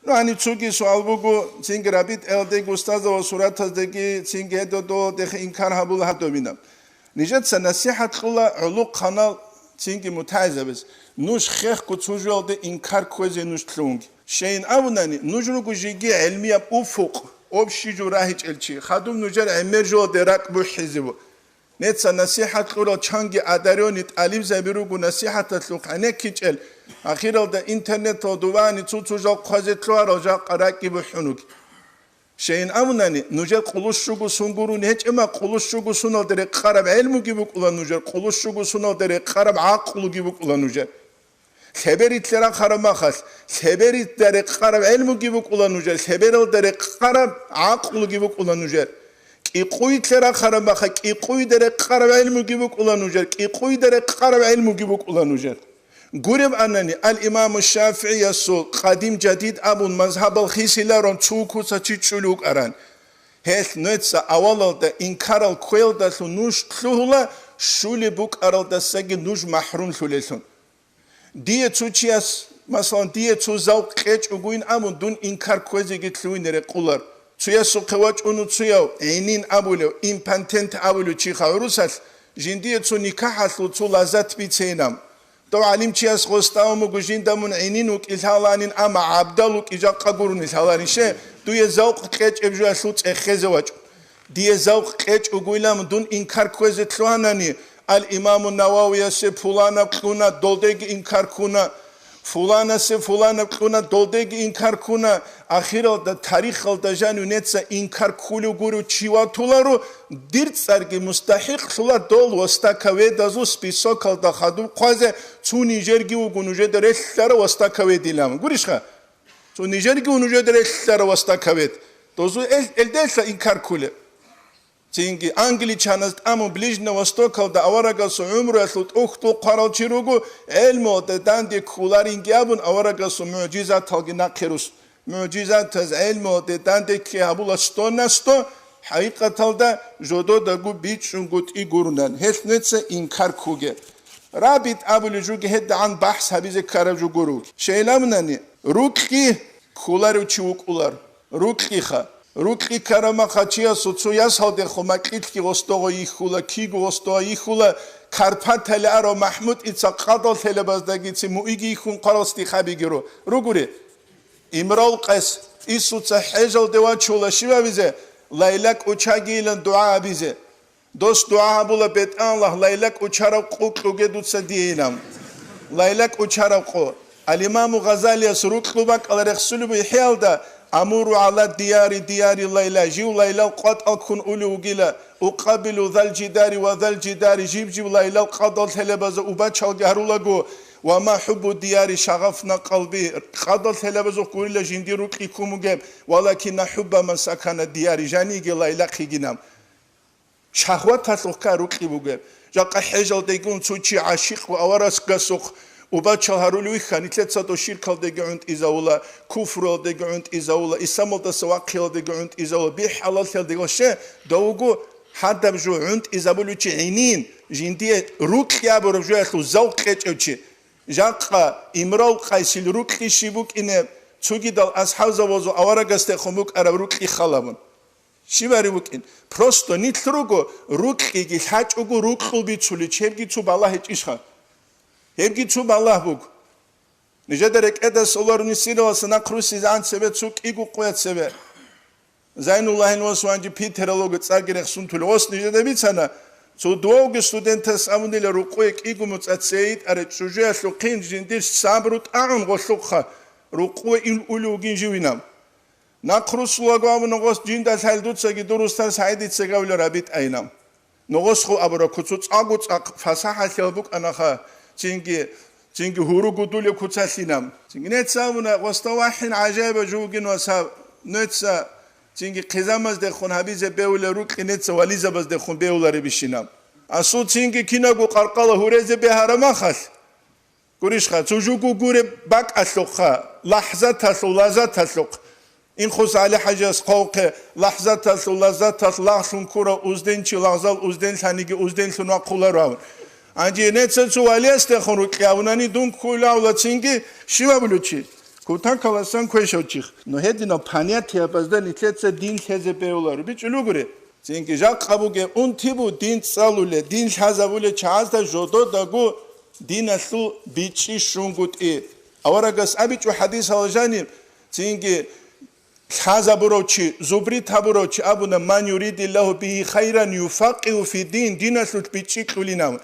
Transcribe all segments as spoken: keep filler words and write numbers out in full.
Гьаниб цоги суал буго, цинги РабитӀаялдеги, устазда ва суратаздаги, цинги гьедодо дехе инкар гьабула гьадобина. Нижеца насихӀат кьула гӀолохъанал цинги мутагӀилзабаз, нуж хехго цо жоялде инкар кквезе нуж лъугьунги. Щайин абунани, нуж руго жеги гӀелмияб уфукъ, общий жо рагьичӀел чи, хадуб нужер гӀемер жоялде ракӀ бухӀизе ву. Неца насихӀат кьурал чанги одарённый тӀалибзаби руго насихӀаталъухъ гӀенеккичӀел, ахиралда интернеталда вани цо-цо жал хъвазе лъугьарал жакъа ракӀги бухӀун вуги. Щайин абунани, нужер къулущуго сон гурони гьечӀема, къулущуго соналда рекъараб гӀелмуги букӀула нужер, къулущуго соналда рекъараб гӀакълуги букӀула нужер. Лъеберилъе рахъараб махалъ, лъеберилда рекъараб гӀелмуги букӀула нужер, лъебералда рекъараб гӀакълуги букӀула нужер. КӀикъуйлъе рахъараб маха, кӀикъуйда рекъараб гӀелмуги букӀула нужер, кӀикъуйда рекъараб гӀелмуги букӀула нужер. Гуреб анани, ал-Имаму ШафигӀиясул къадим-жадид абун мазгьабал хисиларун цо куца чи чӀулев вукӀаран. Гьелъ нуца авалалда инкарал кквеялдалъун нуж лъугьула, щулеб букӀаралдасаги нуж махӀрумлъулелъун. Дие цо чияс, масалан, дие цо завкъ кьечӀогойин абун, дун инкар кквезеги лъугьине рекъолар. Цоясухъе вачӀун цояв гӀинин абулев, импотент абулев чиха гӀурусалъ, жиндие цо никахӀалъул цо лаззат бицейинан. Дов гӀалимчияс гъостав муго жинда мун гӀинин вукӀи лъаланин, амма гӀабдал вукӀи жакъа гурони лъаларише, дуе завкъ кьечӀеб жоялъул цӀехезе вачӀун. Дие завкъ кьечӀогойилан дун инкар кквезе лъугьанани, ал-Имаму Нававиясе пуланаб кьуна, долдеги инкар ккуна, фуланасе фуланаб кьуна, долдеги инкар ккуна, ахиралда тарихалда жанив неца инкар ккулев гурев чи ватуларо, дир цӀарги мустахӀикълъула дол востоковедазул списокалда хадуб хъвазе, цо нижерги вуго нужеда релълъарав востоковедилан. Гурищха? Цо нижерги вуго нужеда релълъарав востоковед. Дозу эл-, элдеса инкар ккулеб. Цинги англичаназ тӀамун Ближний Востокалда аварагасул гӀумруялъул тӀухьдул хъварал чи руго, гӀелмуялде данде кколаринги абун аварагасул мугӀжизаталги нахъе рус. МугӀжизатаз гӀелмуялде данде кке гьабула сто на сто, хӀакъикъаталда жододаго бичӀчӀунгутӀи гурунан, гьелъ нуца инкар ккуге. Рабит абулев жуги гьедагӀан бахӀс гьабизе ккараб жо гуро. Щайин абунани, рукьи кколарев чи вукӀулар. Рукьиха. Рукьи карамаха чиясул цо ясалдехун макьилъги гъостогъо йихьула, киго гъостогъо йихьула, Карпатале арав МахӀмудица къадал лъелебаздагицин муиги йихьун хъварал стихабиги ру-, ругури. Имрал къайс, Исуца хӀежалде вачула щибабизе, Лайла кӀучагийилан дугӀа абизе. Дос дугӀа гьабула, БетӀаллагь, Лайла кӀучараб къо кьуге дуца диейилан. Лайла кӀучараб къо. Ал-Имаму Гъазалияс рукьу бакӀал рехсулеб ихӀиялда, амуру гӀала дияри, дияри Лайла, жив Лайлал къватӀал ккун улев вугила, укъабилу зал жидари ва зал жидари, жиб-жиб Лайлал къадал лъелебаза убачалги гьарулаго, ва ма хӀуббу дияри шагъафна къалби, къадал лъелебазухъ гурила жиндир рукьи ккун бугеб, валакинна хӀубба ман сакана дияри, жаниги Лайлахъ йигинаб. Шагьваталъухъ ккар рукьи бугеб. Жакъа хӀежалдегун цо чи гӀашикъ ва аварагасухъ убачал гьарулев вихьа, нилъеца дов ширкалдеги гӀунтӀизавула, куфруялдеги гӀунтӀизавула, исламалдаса вахъиялдеги гӀунтӀизавула, бихӀ-хӀалаллъиялдеги ва ще, довго гьадаб жо гӀунтӀизабулев чи гӀинин, жиндие рукьи абураб жоялъул завкъ кьечӀев чи. Жакъа Имрал Къайсил рукьи щиб букӀине, цогидал асхӀабзабазул аварагасдехун букӀараб рукьи халабун. Щибари букӀин. Просто нилъ руго, рукьиги лъачӀого рукьул бицули, гьебги цо балагь гьечӀищха? Гьебги цо балагь буго. Нижеда рекӀеда соларуни сираласа нахъ русизегӀан цебе цо кӀиго къоя цебе. Зайнуллагьил вас ванжи Питералого цӀарги рехсун тулев. Ос нижеда бицана, цо дуавги студентас абунила рукъуе кӀиго муцӀа цейитӀаре чӀужуялъухъин жиндир сабру тӀагӀун гъолъухъа, рукъуе ил улев вугин живинаб. Нахъ русулаго абуна гъос жинда лъай дуцаги дур устар СагӀидица гавила РабитӀайилан. Ногъосхъо абура куцу цӀакъу цӀакъ фасахӀалъиял букӀанаха, цинги, цинги гьуру гудулеб куцалъинаб. Цинги неца абуна гъоста вахӀин гӀажаиба жугин ва саб, неца цинги хъизамаздехун гьабизе бевулеб рукьи неца вализабаздехун бевуларебищинаб. Асул цинги кинабго къаркъала гьурезе бегьараб махалъ. Гурищха, цо жуго гуреб бакӀалъухъа, лахӀзаталъул лаззаталъухъ. Инхус ГӀали-ХӀажияс хъвавухъе, лахӀзаталъул лаззаталъ лагълъун ккурав узденчи лагъзал узденлъаниги узденлъун вахъуларо абун. Гьанже неца цо валиясдехун рукьи абунани дун кколавлацинги щиб абулев чи? Кутакаласан квешав чихъ. Но гьединал понятиябазда нилъеца дин лъезе бегьуларо. БичӀчӀулугури. Цинги жакъа бугеб унти бу дин цӀалулел, дин лъазабулел чагӀазда жододаго диналъул бичӀчӀи щунгутӀи. Аварагас абичӀо хадисалда жаниб, цинги лъазабурав чи, зубрит гьабурав чи абуна: «Ман юридиллагьу бигьи хайран юфаккигьу фиддин», диналъулъ бичӀчӀи кьулин абун.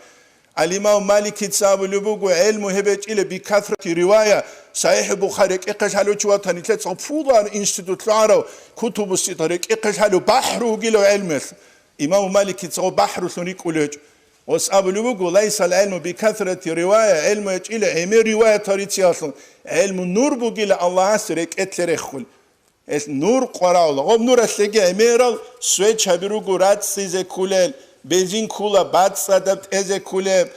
Ал-Имам Маликица абулеб буго, гӀелму гьеб гьечӀила бикасрати ривая, СахӀихӀ Бухари рекӀехъе лъалев чи ватани, лъецӀал пулан институт лъугӀарав, кутубу ситта рекӀехъе лъалев, бахӀру вугилав гӀелмуялъ. Имам Маликица гъо бахӀрулъун рикӀкӀулев гьечӀо. Гъос абулеб буго: «Лайсал гӀелму бикасрати ривая», гӀелму гьечӀила гӀемер риваятал рициялъун, гӀелму нур бугила Аллагьас рекӀелъе реххулеб. Гьелъ нур къварагӀула. Гъоб нуралъеги гӀемерал свеч гьаби руго рацӀцӀизе кколел, бензин ккола бацӀцӀадаб тӀезе кколеб,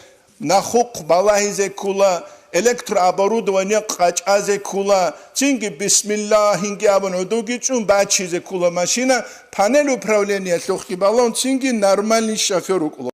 нахухъ балагьизе ккола, электрооборудование къачӀазе ккола, цинги бисмиллагьинги абун гӀодовги чӀун бачизе ккола машина, панель управлениялъухъги балагьун цинги нормальный шофер вукӀула.